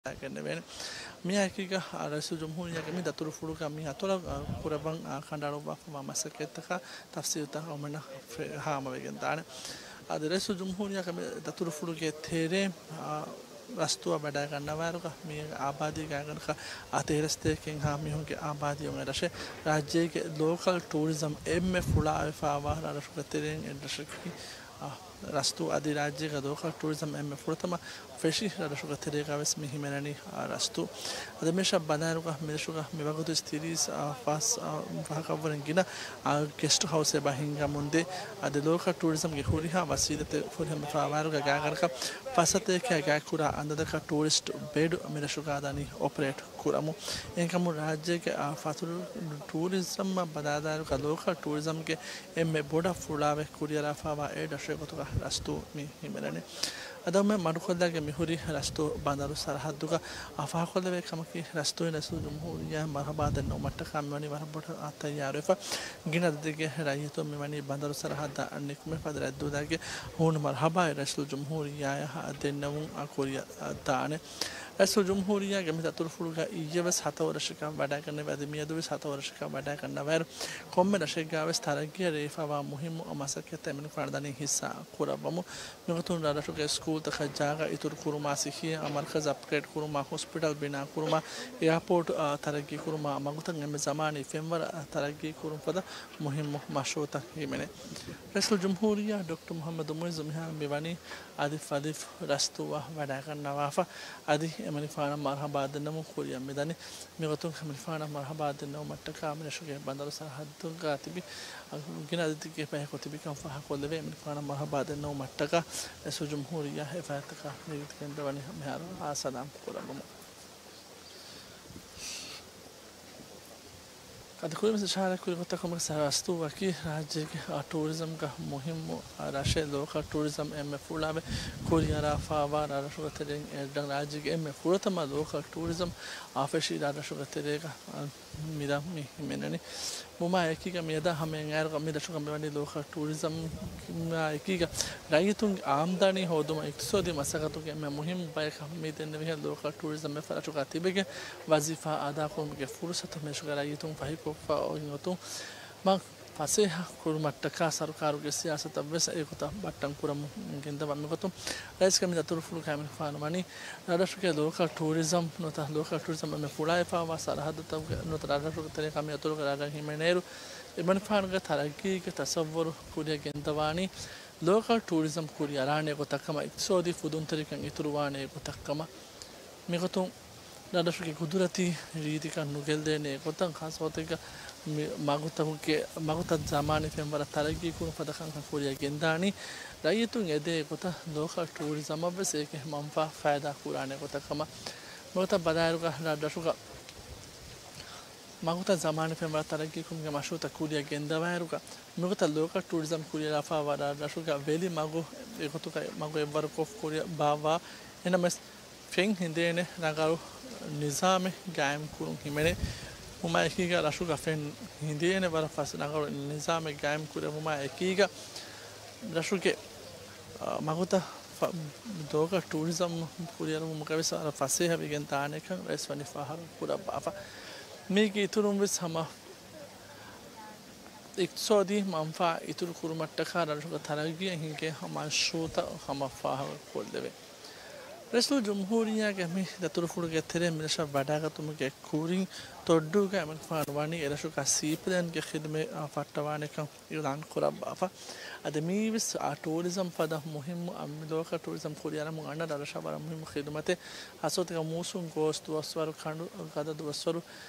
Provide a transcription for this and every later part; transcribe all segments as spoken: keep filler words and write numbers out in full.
ގެނެވޭނެ. މިއާ އެކީގަ، އާ، ރައީސުލްޖުމްހޫރިއްޔާގެ މި ދަތުރުފުޅުގަ މި އަތޮޅަށް، އާ، ކުރައްވަން، އާ، ކަނޑައަޅުއްވާފަވާ މަސައްކަތްތަކާ ތަފްސީލުތައް އަޅުގަނޑަށް ފެ-، ހާމަވެގެން ދާނެ. އަދި ރައީސުލްޖުމްހޫރިއްޔާގެ މި ދަތުރުފުޅުގެ ތެރޭ، އާ، ރަސްތޫއަށް ވަޑައިގަންނަވާއިރުގަ މި އާބާދީ ގާތްގަނޑަކަށް އާ ތޭރަ ސަތޭކައެއްހާ މީހުންގެ އާބާދީ އޮންނަ ރަށެއް. ރާއްޖޭގެ ލޯކަލް ޓޫރިޒަމް އެންމެ ފުޅާވެފަވާ ރަށުގެ ތެރެއިން އެއް ރަށަކީ، އާ، ރަސްތޫ. އަދި ރާއްޖޭގަ ލޯކަލް ޓޫރިޒަމް އެންމެ ފުރަތަމަ ފެށި ރަށްރަށުގެ ތެރޭގަ ވެސް މި ހިމެނެނީ، އާ، ރަސްތޫ. އަދި މިރަށަށް ބަލާއިރުގަ މިރަށުގަ މިވަގުތު ތިރީސް، އާ، ފަސް، އާ، ފަހަކަށްވުރެ ގިނަ، އާ، ގެސްޓް ހައުސް އެބަ ހިންގަމުންދޭ. އަދި ލޯކަލް ޓޫރިޒަމްގެ ހުރިހާ ވަސީލަތެއް ފުރިހަމަވާއިރުގަ ގާތްގަނޑަކަށް ފަސް ސަތޭކައާ ގާތްކުރާ އަނދަދަކަށް ޓޫރިސްޓް ބެޑް މިރަށުގަ ދަނީ އޮޕަރޭޓް ކުރަމުން. އެހެންކަމުން ރާއްޖޭގެ، އާ، ފަތުރު ޓޫރިޒަމްއަށް ބަލާލާއިރުގަ ލޯކަލް ޓޫރިޒަމްގެ އެންމެ ބޮޑަށް ފުޅާވެ ކުރިއަރާފަވާ އެއް ރަށެއް ގޮތުގަ ރަސްތޫ މި ހިމެނެނީ. އަދި މަޑުކޮށްލާގެ މިހުރީ ރަސްތޫ ބަނދަރު ސަރަހައްދުގަ ފާހަގަކޮށްލެވޭ ކަމަކީ، ރަސްތޫއިން ރައީސުލްޖުމްހޫރިއްޔާއަށް މަރުހަބާ ދެންނެވުމަށްޓަކާ މިވަނީ ވަރަށް ބޮޑަށް ތައްޔާރުވެފަ. ގިނަ އަދަދެއްގެ ރައްޔިތުން މިވަނީ ބަނދަރު ސަރަހައްދަށް ނިކުމެފަ. އަދި ރައްދޫލާގެ ހޫނު މަރުހަބާއެއް ރައީސުލްޖުމްހޫރިއްޔާއަށް ދެންނެވުން ކުރިއަށް ދާނެ. ރައީސުލްޖުމްހޫރިއްޔާގެ މި ދަތުރުފުޅުގަ އިއްޔެވެސް ހަތަރު ވަރަށަކަށް ވަޑައިގަންނެވި. އަދި މިއަދުވެސް ހަތަރު ވަރަށަކަށް ވަޑައިގަންނަވާއިރު، ކޮންމެ ރަށެއްގަވެސް ތަރައްގީއަށް ރޭވިފަވާ މުހިއްމު މަސައްކަތްތައް އެމަނިކުފާނު ދަނީ ހިއްސާ ކުރައްވަމުން. މިގޮތުން ރަށްރަށުގެ ސްކޫލްތަކަށް ޖާގަ އިތުރު ކުރުމާ، ސިއްހީ މަރުކަޒް އަޕްގްރޭޑް ކުރުމާ، ހޮސްޕިޓަލް ބިނާ ކުރުމާ، އެއާޕޯޓް، އާ، ތަރައްގީ ކުރުމާ، މަގުތައް އެންމެ ޒަމާނީ ފެންވަރަށް ތަރައްގީ ކުރުން ފަދަ މުހިއްމު މަޝްރޫއުތައް ހިމެނޭ. ރައީސުލްޖުމްހޫރިއްޔާ ޑޮކްޓަރ މުޙައްމަދު މުޢިއްޒު މިހާރު މިވަނީ އަދި ފަދިފު ރަސްތޫއަށް ވަޑައިގަންނަވާފަ. އަދި އެމަނިކުފާނަށް މަރުހަބާ ދެންނެވުން ކުރިއަށް މިދަނީ. މިގޮތުން އެމަނިކުފާނަށް މަރުހަބާ ދެންނެވުމަށްޓަކާ މިރަށުގެ ބަނދަރު ސަރަހައްދުގަ ތިބި ގިނަ އަދަދެއްގެ ބަޔަކު ތިބިކަން ފާހަގަކޮށްލެވޭ. އެމަނިކުފާނަށް މަރުހަބާ ދެންނެވުމަށްޓަކާ ރައީސުލްޖުމްހޫރިއްޔާ އެފަރާތްތަކަށް ނިވިދިގެންދަވަނީ މިހާރު ސަލާމް ކުރައްވަމުން. އަދި ކުރިންވެސް އިޝާރާތް ކުރި ގޮތަށް ކޮންމެ ރަސްތޫއަކީ ރާއްޖޭގެ ޓޫރިޒަމްގަ މުހިއްމު ރަށެއް. ލޯކަލް ޓޫރިޒަމް އެންމެ ފުޅާވެ ކުރިއަރާފަވާ ރަށްރަށުގެ ތެރެއިން އެއްރަށް. ރާއްޖޭގެ އެންމެ ފުރަތަމަ ލޯކަލް ޓޫރިޒަމް އާ ފެށި ރަށްރަށުގެ ތެރޭގަ މިދަނީ ހިމެނެނީ. ވުމާ އެކީގަ މިއަދާ ހަމައަށް އައިރުގަ މި ރަށުގަ މިވަނީ ލޯކަލް ޓޫރިޒަމް އެކީގަ ރައްޔިތުންގެ އާމްދަނީ ހޯދުމަށް އިޤްތިޞާދީ މަސައްކަތުގެ އެންމެ މުހިއްމު ބަޔަކަށް މި ދެންނެވިހެން ލޯކަލް ޓޫރިޒަމް އެފަރާތުގަ ތިބެގެން ވަޒީފާ އަދާކުރުމުގެ ފުރުޞަތު މިރަށުގެ ރައްޔިތުން ފަހިކޮށްފަ އޮތްގޮތުން މަ ފަސޭހަ ކުރުމަށްޓަކާ ސަރުކާރުގެ ސިޔާސަތަށްވެސް އެގޮތަށް ބައްޓަން ކުރަމުން ގެންދަވާ. މިގޮތުން ރައީސްގެ މި ދަތުރުފުޅުގައި މިފާނުވަނީ ރަށްރަށުގެ ލޯކަލް ޓޫރިޒަމް ނުވަތަ ލޯކަލް ޓޫރިޒަމް އެންމެ ފުޅާވެފަވާ ސަރަހައްދުތަކުގެ ނުވަތަ ރަށްރަށުގެ ތެރޭގަ މި އަތޮޅުގެ ރަށްރަށް ހިމެނޭއިރު، އެމަނިކުފާނުގެ ތަރައްގީގެ ތަޞައްވުރު ކުރިއަށް ގެންދަވާނީ ލޯކަލް ޓޫރިޒަމް ކުރިއަރާނެ ގޮތަށްކަމަށް، އިޤްތިޞާދީ ފުދުންތެރިކަން އިތުރުވާނެ ގޮތަށްކަމަށް. މިގޮތުން ރަށްރަށުގެ ގުދުރަތީ ރީތިކަން ނުގެއްލޭނެ ގޮތަށް، ޚާއްޞަ ގޮތެއްގަ މި މަގުތަކުގެ، މަގުތައް ޒަމާނީ ފެންވަރަށް ތަރައްގީ ކުރުން ފަދަ ކަންކަން ކުރިއަށް ގެންދާނީ. ރައްޔިތުން އެދޭ ގޮތަށް ލޯކަލް ޓޫރިޒަމަށްވެސް އޭގެ މަންފާ ފައިދާ ކުރާނެ ގޮތަށް ކަމަށް. މިގޮތަށް ބަލާއިރުގަ ރަށްރަށުގަ މަގުތައް ޒަމާނީ ފެންވަރަށް ތަރައްގީކުރުމުގެ މަޝްރޫއުތައް ކުރިއަށް ގެންދަވާއިރުގަ، މިގޮތަށް ލޯކަލް ޓޫރިޒަމް ކުރިއަރާފަވާ ރަށްރަށުގަ ވެލި މަގު އެގޮތުގައި މަގު އެއްވަރުކޮށް ކުރިއަށް ބާއްވާ، އެނަމެސް ފެން ހިނދޭނެ ރަނގަޅު ނިޒާމެއް ގާއިމްކުރުން ހިމެނޭ. ވުމާ އެކީގަ ރަށުގަ ފެން ހިނދޭނެ ވަރަށް ފަސް ރަނގަޅު ނިޒާމެއް ގާއިމް ކުރެއްވުމާ އެކީގަ ރަށުގެ، އާ، މަގުތައް ފަ-، ލޯކަލް ޓޫރިޒަމް ކުރިއަރުވުމުގަވެސް ވަރަށް ފަސޭހަވެގެން ދާނެކަން ރައީސް ވަނީ ފާހަގަ ކުރައްވާފަ. މީގެ އިތުރުންވެސް ހަމަ އިޤްތިޞާދީ މަންފާ އިތުރު ކުރުމަށްޓަކާ ރަށުގެ ތަރައްގީއަށް ހިނގޭ މަޝްރޫއުތައް ހަމަ ފާހަގަ ކޮށްލެވޭ. ރައީސުލްޖުމްހޫރިއްޔާގެ މި ދަތުރުފުޅުގެ ތެރޭ މިރަށަށް ވަޑައިގަތުމުގެ ކުރިން ތޮއްޑޫގަ އެމަނިކުފާނު ވަނީ އެރަށުގަ ސީޕްލޭންގެ ޚިދުމަތް ފައްޓަވާނެކަން އިޢުލާން ކުރައްވާފަ. އަދި މީވެސް އާ ޓޫރިޒަމް ފަދަ މުހިއްމު އަމި ލޯކަލް ޓޫރިޒަމް ކުރިއަރަމުން އަންނަ ރަށަށް ވަރަށް މުހިއްމު ޚިދުމަތެއް. ޚާއްޞަގޮތެއްގަ މޫސުން ގޯސް ދުވަސްވަރު ކަނޑު ގަދަ ދުވަސްވަރު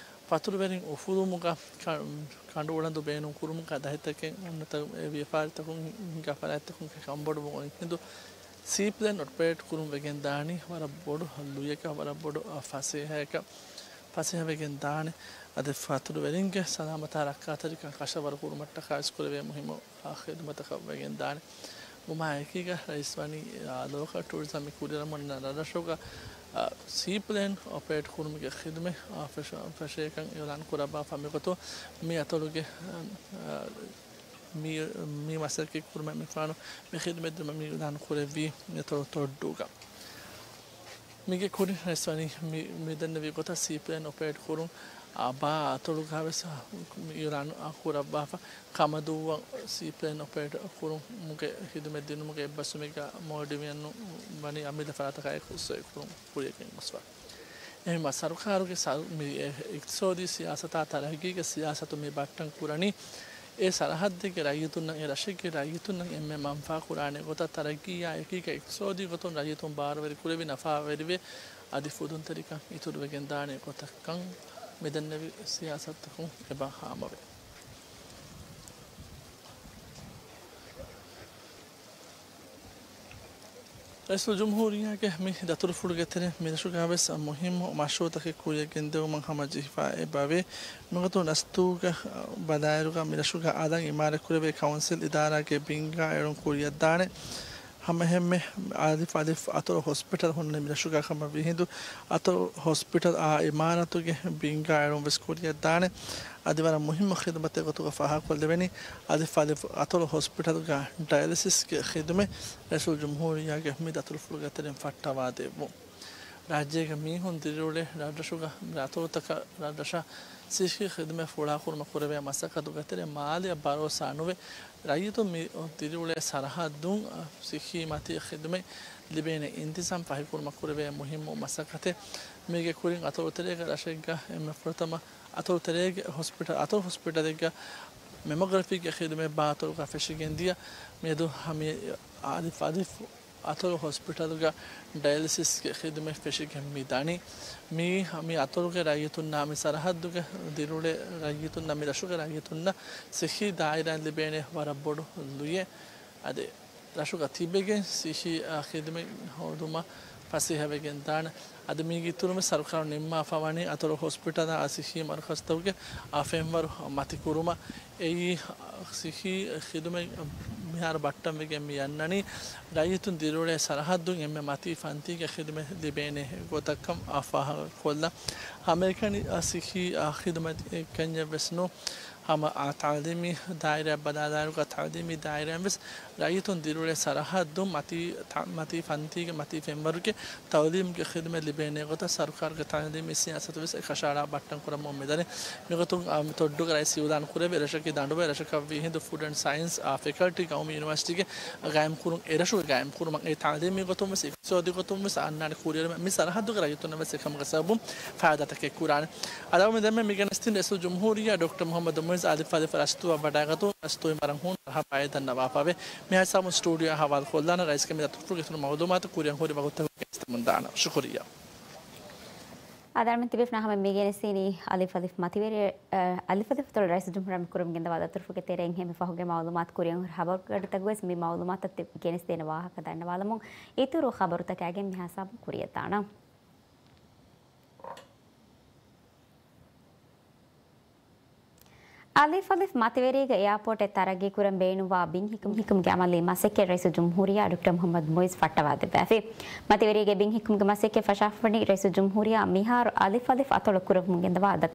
ފަތުރުވެރިން އުފުލުމުގަ ކަ-، ކަނޑު އުޅަނދު ބޭނުން ކުރުމުގަ ދަހިތަކެއް ނުވަތަ ވިޔަފާރިތަކުން ހިނގާ ފަރާތްތަކުން ކަންބޮޑުވުމުގަ އޮތް ހިނދު ސީޕްލޭން އޮޕަރޭޓް ކުރުން ވެގެން ދާނީ ވަރަށް ބޮޑު ލުޔަކަށް، ވަރަށް ބޮޑު ފަސޭހައަކަށް ފަސޭހަވެގެން ދާނެ. އަދި ފަތުރުވެރިންގެ ސަލާމަތާ ރައްކާތެރިކަން ކަށަވަރު ކުރުމަށްޓަކާ ވެސް ކުރެވޭ މުހިއްމު ޚިދުމަތަކަށް ވެގެން ދާނެ. ވުމާ އެކީގަ ރައީސް ވަނީ، އާ، ލޯކަލް ޓޫރިޒަމް ކުރިއަރަމުން ރަށްރަށުގަ، އާ، ސީޕްލޭން އޮޕަރޭޓް ކުރުމުގެ ޚިދުމަތް، އާ، ފެށ-، ފެށޭކަން އިޢުލާން ކުރައްވާފަ. މިގޮތުން މި އަތޮޅުގެ، އާ، މި، މި މަސައްކަތް ކުރުމަށް މިފާނު މި ޚިދުމަތް ދިނުމަށް މި އިޢުލާން ކުރެއްވީ މި އަތޮޅު ތޮއްޑޫގަ. މީގެ ކުރިން ރައީސް ވަނީ މި، މި ދެންނެވި ގޮތަށް ސީޕްލޭން އޮޕަރޭޓް ކުރުން، އާ، ބާ އަތޮޅުގަ ވެސް އިޢުލާނު ކުރައްވާފަ، ކަމަދޫއަށް ސީޕްލޭން އޮޕަރޭޓް ކުރުމުގެ ޚިދުމަތް ދިނުމުގެ އެއްބަސްވުމެއްގަ މޯލްޑިވިއަން ވަނީ އަމިއްލަ ފަރާތަކާއެކު ސޮއި ކުރުން ކުރިޔަށް ގެންގޮސްފަ. އެހެންވީމަ ސަރުކާރުގެ ސަރު-، މި އެ އިޤްތިޞާދީ ސިޔާސަތާ ތަރައްގީގެ ސިޔާސަތު މި ބައްޓަން ކުރަނީ، އެ ސަރަޙައްދެއްގެ ރައްޔިތުންނަށް، އެ ރަށެއްގެ ރައްޔިތުންނަށް އެންމެ މަންފާ ކުރާނެ ގޮތަށް ތަރައްގީއާ އެކީގަ އިޤްތިޞާދީ ގޮތުން ރައްޔިތުން ބާރުވެރި ކުރެވި ނަފާވެރިވެ، އަދި ފުދުންތެރިކަން އިތުރުވެގެންދާނެ ގޮތަށްކަން މިދެންނެވި ސިޔާސަތުތަކުން އެބަ ހާމަވޭ. ރައީސުލްޖުމްހޫރިއްޔާގެ މި ދަތުރުފުޅުގެ ތެރެއިން މިރަށުގަ ވެސް މުހިއްމު މަޝްރޫޢުތަކެއް ކުރިޔަށް ގެންދެވުމަށް ހަމަޖެހިފަ އެބަވޭ. މިގޮތުން ރަސްތޫގަ ބަލާއިރުގަ މިރަށުގަ އަލަށް އިމާރާތްކުރެވޭ ކައުންސިލް އިދާރާގެ ބިންގާ އެޅުން ކުރިޔަށްދާނެ. ހަމައެހެންމެ އަލިފް އަލިފް އަތޮޅު ހޮސްޕިޓަލް ހުންނަނީ މިރަށުގަ ކަމަށް ވީހިނދު، އަތޮޅު ހޮސްޕިޓަލް އާ އިމާރާތުގެ ބިންގާ އެޅުން ވެސް ކުރިޔަށްދާނެ. އަދި ވަރަށް މުހިއްމު ޚިދުމަތެއް ގޮތުގަ ފާހަގަކޮށްލެވެނީ، އަލިފް އަލިފް އަތޮޅު ހޮސްޕިޓަލްގަ ޑަޔަލިސިސްގެ ޚިދުމަތް ރައީސުލްޖުމްހޫރިއްޔާގެ މި ދަތުރުފުޅުގެ ތެރެއިން ފައްޓަވާދެއްވުން. ރާއްޖޭގެ މީހުން ދިރިއުޅޭ ރަށްރަށުގަ، އަތޮޅުތަކަށް ރަށްރަށަށް ސިއްހީ ޚިދުމަތް ފުޅާކުރުމަށް ކުރެވޭ މަސައްކަތުގެ ތެރެއިން މާލެއަށް ބަރޯސާ ނުވެ، ރައްޔިތުން މި ދިރިއުޅޭ ސަރަހައްދުން ސިއްހީ މަތީ ޚިދުމަތް ލިބޭނެ އިންތިޒާމް ފަހިކުރުމަށް ކުރެވޭ މުހިއްމު މަސައްކަތެއް. މީގެ ކުރިން އަތޮޅު ތެރޭގަ ރަށެއްގަ އެންމެ ފުރަތަމަ އަތޮޅު ތެރޭގެ ހޮސްޕިޓަލް، އަތޮޅު ހޮސްޕިޓަލެއްގަ މެމޮގްރަފީގެ ޚިދުމަތް ބާ އަތޮޅުގަ ފެށިގެން ދިޔަ. މިއަދު ހަމި އަލިފް އަލިފް އަތޮޅު ހޮސްޕިޓަލުގަ ޑަޔަލިސިސްގެ ޚިދުމަތް ފެށިގެން މި ދަނީ. މި، މި އަތޮޅުގެ ރައްޔިތުންނާ، މި ސަރަހައްދުގެ ދިރިއުޅޭ ރައްޔިތުންނަށް، މި ރަށުގެ ރައްޔިތުންނަށް ސިއްހީ ދާއިރާއިން ލިބޭނެ ވަރަށް ބޮޑު ލުޔެއް. އަދި ރަށުގަ ތިބެގެން ސިއްހީ، އާ، ޚިދުމަތް ހޯދުމަށް ފަސޭހަވެގެން ދާނެ. އަދި މީގެ އިތުރުން ސަރުކާރުން ނިންމާފަ ވަނީ އަތޮޅު ހޮސްޕިޓަލާ ސިއްހީ މަރުކަޒުތަކުގެ، އާ، ފެންވަރު މަތިކުރުމަށް. އެއީ، އާ، ސިއްހީ ޚިދުމަތް މިހާރު ބައްޓަންވެގެން މި އަންނަނީ، ރައްޔިތުން ދިރިއުޅޭ ސަރަހައްދުން އެންމެ މަތީ ފަންތީގެ ޚިދުމަތް ލިބޭނެ ގޮތަކަށް އާ ފާހަގަކޮށްލަން. އަމެރިކާ ސިއްހީ، އާ، ޚިދުމަތް ކަންޏެއް ވެސް ނޫން. ހަމަ އާ ތަޢުލީމީ ދާއިރާ ބަލާލާއިރުގަ ތަޢުލީމީ ދާއިރާއިން ވެސް ރައްޔިތުން ދިރިއުޅޭ ސަރަހައްދުން މަތީ ތަ-، މަތީ ފަންތީގެ މަތީ ފެންވަރުގެ ތަޢުލީމުގެ ޚިދުމަތް ލިބޭނެ ގޮތަށް ސަރުކާރުގެ ތަޢުލީމީ ސިޔާސަތު ވެސް އެކަށައަޅާ ބައްޓަން ކުރަމުން މިދަނީ. މިގޮތުން އާ، މި ތޮއްޑުގަ ރައީސް އިޢުލާން ކުރެއްވި ރަށަކީ ދަނޑުބައި ރަށަކަށް ވީހިނދު ފުޑް އެންޑް ސައިންސް، އާ، ފެކަލްޓީ ގައުމީ ޔުނިވާސިޓީގެ ގާއިމްކުރުން އެރަށުގެ ގާއިމްކުރުމަށް އެ ތަޢުލީމީ ގޮތުން ވެސް އިޤްތިޞާދީ ގޮތުން ވެސް އަންނާނެ ކުރިއެރުމެއް މި ސަރަހައްދުގެ ރައްޔިތުންނަށް ވެސް އެކަމުގެ ސަބަބުން ފައިދާތަކެއް ކުރާނެ. އަދި މި ދެންމެ މި ގެނެސްދިން ރައީސުލްޖުމްހޫރިއްޔާ ޑޮކްޓަރ މުޙައްމަދު މުޢިއްޒު އަލިފް އަލިފް ރަސްތޫއަށް ވަޑައިގަތުން ރަސްތޫއިން ވަރަށް ހޫނު މަރުޙަބާއެއް ދަންނަވާފައެވެ. މިހާ ހިސާބުން ސްޓޫޑިއޯއާ ހަވާލުކޮށްލާނަން ރައީސްގެ މި ދަތުރުފުޅުގެ އިތުރު މަޢުލޫމާތު ކުރިއަށް ހުރި ވަގުތުތަކުގައި ގެނެސްދެމުން ދާނަން. ޝުކުރިއްޔާ. އާދެ، އަޅުމެން ތިބޭފުޅުންނާ ހަމަ މި ގެނެސްދިނީ އަލިފް އަލިފް މަތިވެރި، އަ، އަލިފް އަލިފް އަތޮޅު ރައީސުލްޖުމްހޫރިއްޔާ މި ކުރަމުން ގެންދަވާ ދަތުރުފުޅުގެ ތެރެއިން އެންމެ ފަހުގެ މަޢުލޫމާތު ކުރިއަށް ހުރި ޚަބަރުގަޑިތަކު ވެސް މި މަޢުލޫމާތަށް ތި-، ގެނެސްދޭނެ ވާހަކަ ދަންނަވާލަމުން އިތުރު ޚަބަރުތަކާގެން މިހާ ހިސާބުން ކުރިއަށް ދާނަން. އަލިފް އަލިފް މަތިވެރީގެ އެއާޕޯޓެއް ތަރައްގީކުރަން ބޭނުންވާ ބިން ހިއްކުމުގެ އަމަލީ މަސައްކަތް ރައީސުލްޖުމްހޫރިއްޔާ ޑޮކްޓަރ މުޙައްމަދު މުޢިއްޒު ފައްޓަވާދެއްވާފި. މަތިވެރީގެ ބިން ހިއްކުމުގެ މަސައްކަތް ފަށާފަވަނީ ރައީސުލްޖުމްހޫރިއްޔާ މިހާރު އަލިފް އަލިފް އަތޮޅަށް ކުރެވެމުން ގެންދަވާ